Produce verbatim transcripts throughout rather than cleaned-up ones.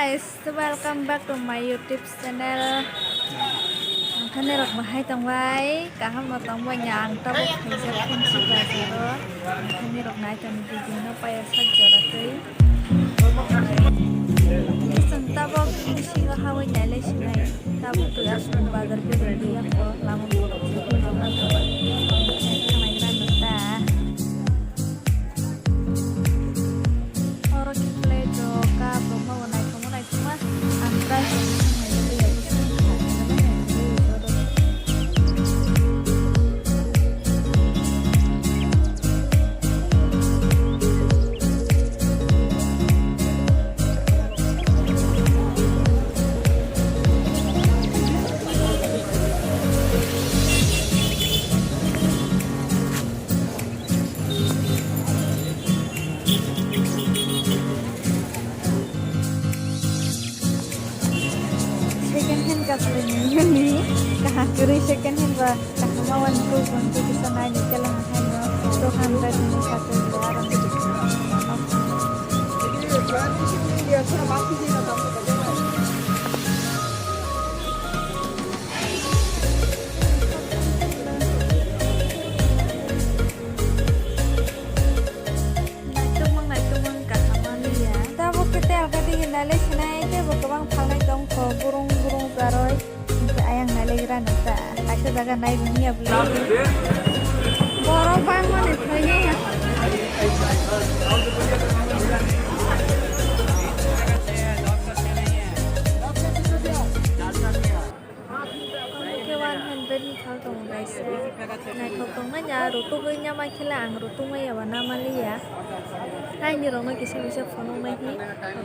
Guys, welcome back to my YouTube channel. Ang thani rok bahai tong bai, kaham no tong bai, ang tabuk khaijak Phunsi bazar o. Ang thani rok nai tong video no paiya sak jora twi. Chwng tabuk bisingo hawi nai lai sinai. Tabuk twi aswk bazar bedeng liya ko lama borok se thanai gra nukta. Oro khe plate rok, cup rok ma bo naithokma naithokma. Ang price rok no thang nai tongwi ya, bisingo thang nai tongwi ya. Second hand kasalai ni kaham kwrwi, second hand ba kaham ma wani kuk wani kisa nai ni kela hai no two hundred ni satu aro. Naitokmang, naitokmang, kaham manliya. Tabuk khe tei alkadi hinna le sinai, tei bo kwbang phalnai tongkho, burung, burung charoi. Hinkhe ayang nailagra nukha. Kaisa jaga naibi hinya bwlwi. Borok bangmani thwini. Omo khe one hundred ni thal tongo kaisa. Naithok tongmani, ah, rutugwi namai khe le ang rutugmaya ba namaliya. Aini rokno kisa kisa phunuknai hi,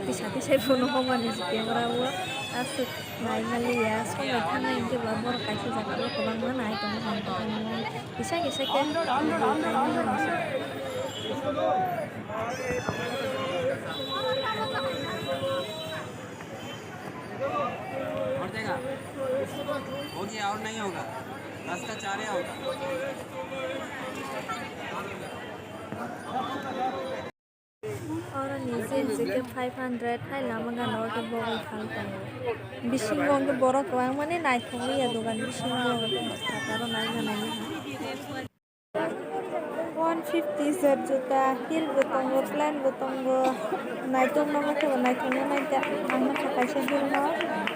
tisa tisai phunukmani camera o. Aswk naimaliya, songbai thangnai hinkhe ba borok kaisa jaga o kwbangma nai tongo, kisa kisa khe. और देगा? हो गया, और नहीं होगा? दस का चार या होगा। Oro ni jeans khe five hundred, hai lama gana o khe bogwi phal tongo. Bisingo hwnkhe borok kwbangmani naithok ya dogan bisingo, oro nai gana ni ha. One fifty set juta, heel bo tongo, plain bo tongo. Naithok no khe bo naithok no naitha. Ang nukha kaisa heel no.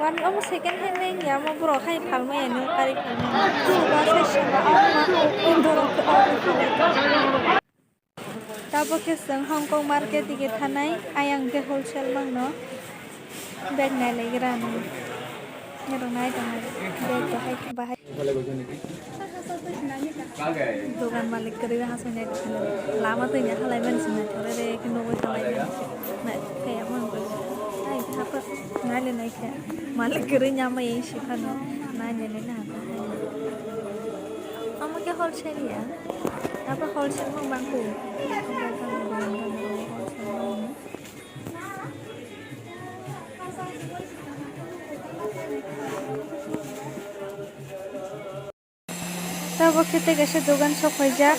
One, omo second hand ni ya, omo borok hai phalmaya no, kari phalmaya. Chuba sai sema, omo, omo borok khe omo phalmaya. Tabuk khe chwng Hongkong market digi thanai, ayang khe wholesale mangno. Bag nai lai gra nang. Norok nai tong nai. Bag bahai bahai. Dogan malik kwrwi hasai nai tong nai. Lama twi nya halai mani se naithok re re khe nugwi halai mani se. Nai khe ya mon kwrwi. Nai khe hapa nai le nai khe. Malik kwrwi nya ma yang si phano. Nai le nai na hapa hai. Omo khe wholesale ya. Abo wholesale mang bang khe. Tabuk khe tei kaisa dogan sok phaijak,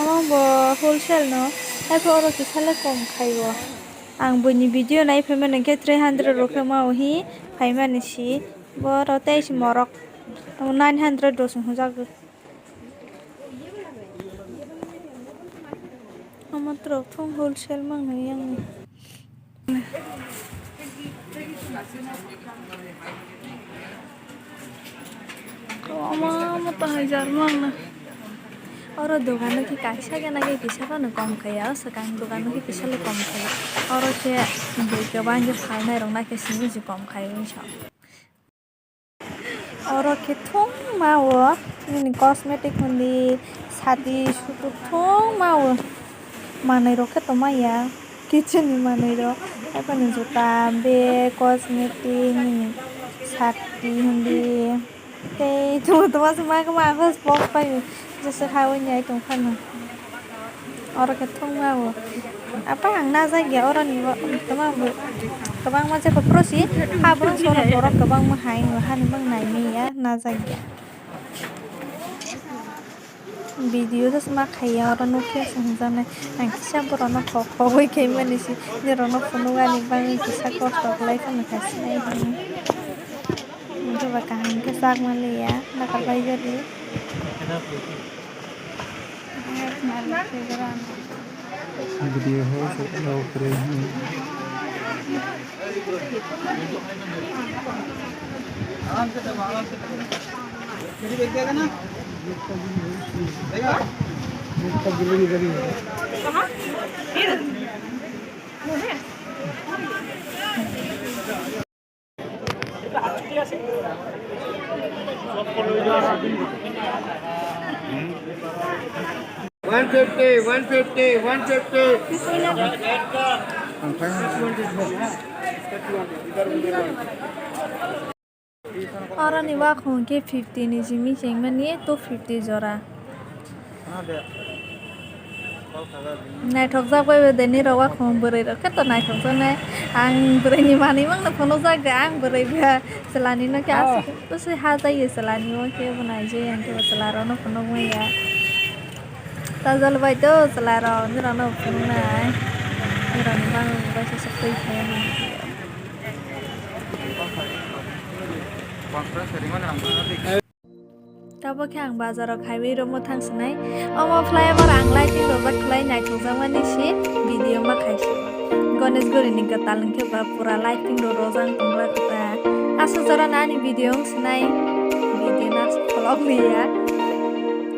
omo bo wholesale no, haikhe oro kisa le kom khai o. Ang buini video nai phaimani khe three hundred rok khe ma o hi phaimani si, bo oro tei se morok nine hundred rok se hwnjak. Omo trok thung wholesale mang nai yang. Omo, omo to hai jar mang na. Oro dogan o khe kaisa gana khe kisa phano kom khai ya, o swkang dogan o khe kisa le kom khai ya. Oro khe bui kwbang khe phalnai rok na khe simi se kom khai wngsa. Oro khe thungma o nini cosmetic hwnwi sati sutuk thungma o manwi rok khe tongma ya kitchen ni manwi rok, haibani juta, bag, cosmetic, nini sati hwnwi tei tongma tongma se ma khe ma khe box pai jesa kha oi nai tong phano. Oro khe thungma bo. Apa ang najak ya oro ni bo, tama bo. Kwbangma je khe prosi, ha borok soro borok kwbangma hai, hani bang nai mi ya, najak ya. Video se ma khaiya oro nukhe se hwnjaknai. Ang kisa borokno kok kogwi khaimani se nirokno phunukani bagwi kisa kosto khlai phano kha sinai hwnwi. Hwnkhe ba kaham khe chak manliya, nakarbaijadi. Video ho se rw kwrwi hwnwi. One fifty, one fifty, one fifty. Oroni wakhong khe fifty ni simi chengmani two fifty jora. Naithokjak bai bo de nirok wakhong bwrwi rok khe to naithokjaknai. Ang bwrwi ni manwi mangno phunukjak de, ang bwrwi ba chwla ni no khe aswk bwswi ha jaiya chwla ni o khe bo naijai ang khe bo chwla rok no phunuk manya. Tajol bai to chwla rok nirok no phunuknai. Nirok ni mangno bai se se twi khe. Tabuk khe ang bazaro khaiwi room o thang sinai. Omo flyover ang lighting rojak khlai naithokjakmani se video ma khaisi. Ganesh guri ni kwtal hwnkhe ba pura lighting rok rojak tongra kwtal. Aswk jora no ani video wng sinai. Video no aswk vlog liya.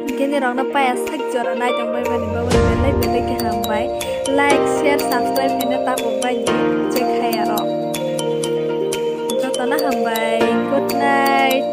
Hwnkhe nirok no paya sak jora naitong bai mani bagwi belai belai khe hambai. Like, share, subscribe hwnwi tabuk bai di check khai aro. Jotono hambai. Good night.